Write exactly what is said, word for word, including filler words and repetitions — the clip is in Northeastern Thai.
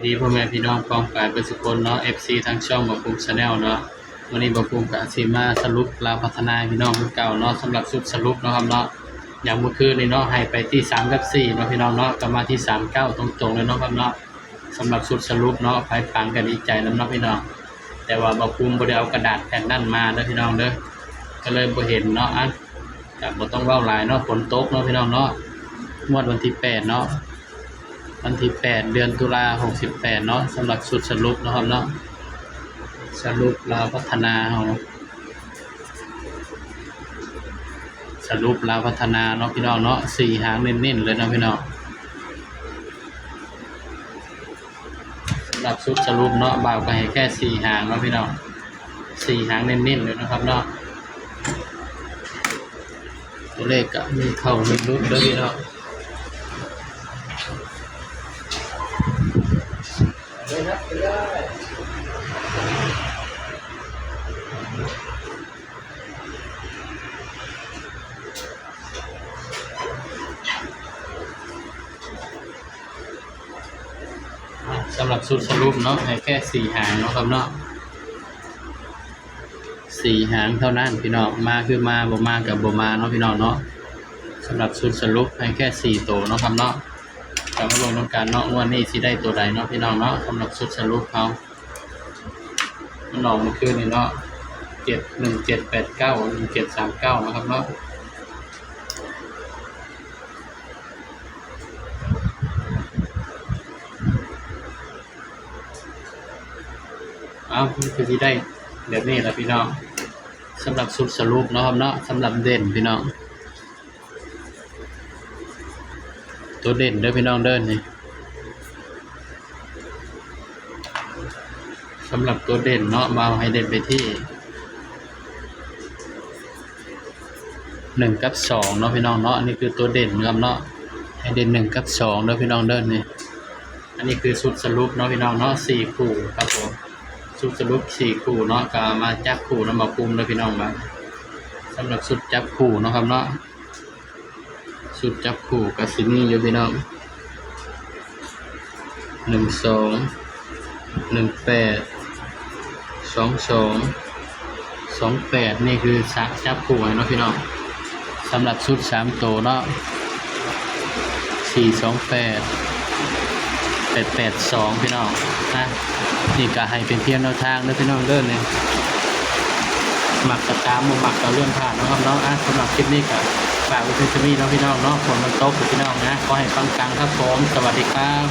ดีพ่อแม่พี่น้องป้องปายเบิดสุคนเนาะ เอฟซี ทางช่องบ่าวภูมิ Channel เนาะ มื้อนี้บ่าวภูมิก็สิมาสรุปลาวพัฒนาให้พี่น้องคือเก่าเนาะ สำหรับชุดสรุปเนาะครับเนาะ อย่างเมื่อคืนนี้เนาะ ให้ไปที่สามกับสี่เนาะพี่น้องเนาะ ก็มาที่สามเก้าตรงๆเลยเนาะครับเนาะ สำหรับชุดสรุปเนาะ ไผฟังก็ดีใจนำเนาะพี่น้อง แต่ว่าบ่าวภูมิบ่ได้เอากระดาษแผ่นนั้นมาเด้อพี่น้องเด้อ ก็เลยบ่เห็นเนาะ อ่ะ ก็บ่ต้องเว้าหลายเนาะ ฝนตกเนาะพี่น้องเนาะ งวดวันที่แปดเนาะ วันที่แปด เดือนตุลา หกสิบแปดเนาะ สำหรับชุดสรุปเนาะครับเนาะ สรุปลาวพัฒนาเฮา สรุปลาวพัฒนาเนาะพี่น้องเนาะ สี่หางเน้นๆเลยเนาะพี่น้อง สำหรับชุดสรุปเนาะ บ่าวก็ให้แค่สี่หางเนาะพี่น้อง สี่หางเน้นๆเลยนะครับเนาะ ตัวเลขก็มีเข้ามีหลุดเด้อพี่น้อง อ่ะ สำหรับชุดสรุปเนาะ ให้แค่สี่หางเนาะครับเนาะ สี่หางเท่านั้นพี่น้อง มาคือมา บ่มาก็บ่มาเนาะพี่น้องเนาะ สำหรับชุดสรุปให้แค่สี่ตัวเนาะครับเนาะ ก็มาเบิ่งนำกันเนาะ งวดนี้สิได้ตัวใดเนาะพี่น้องเนาะ สำหรับชุดสรุปเฮา มันออกเมื่อคืนนี้เนาะ เจ็ดหนึ่งเจ็ดแปดเก้า หนึ่งเจ็ดสามเก้า นะครับเนาะ เอ้า มันคือสิได้แบบนี้ล่ะพี่น้อง สำหรับชุดสรุปเนาะครับเนาะ สำหรับเด่นพี่น้อง ตัวเด่นเด้อพี่น้องเด้อนี่ สำหรับตัวเด่นเนาะ บ่าวให้เด่นไปที่ หนึ่งกับสองเนาะพี่น้องเนาะ อันนี้คือตัวเด่นนะครับเนาะ ให้เด่นหนึ่งกับสองเด้อพี่น้องเด้อนี่ อันนี้คือชุดสรุปเนาะพี่น้องเนาะ สี่คู่ครับผม ชุดสรุปสี่คู่เนาะ ก็มาจับคู่นำบ่าวภูมิเด้อพี่น้อง มา สำหรับชุดจับคู่เนาะครับเนาะ ชุดจับคู่ก็สิมีอยู่พี่น้อง หนึ่งสอง หนึ่งแปด สองสอง สองแปด นี่คือสะ จับคู่ให้เนาะพี่น้อง สำหรับชุดสามตัวเนาะ สี่สองแปด แปดแปดสอง พี่น้องนะ นี่ก็ให้เป็นเพียงแนวทางเด้อพี่น้องเด้อนี่ มักก็ตาม บ่มักก็เลื่อนผ่านเนาะครับเนาะ อ่ะ สำหรับคลิปนี้ก็ฝากไว้เพียงเท่านี้เนาะพี่น้องเนาะ ฝนมันตกอยู่พี่น้องนะ ขอให้ปังๆครับผม สวัสดีครับ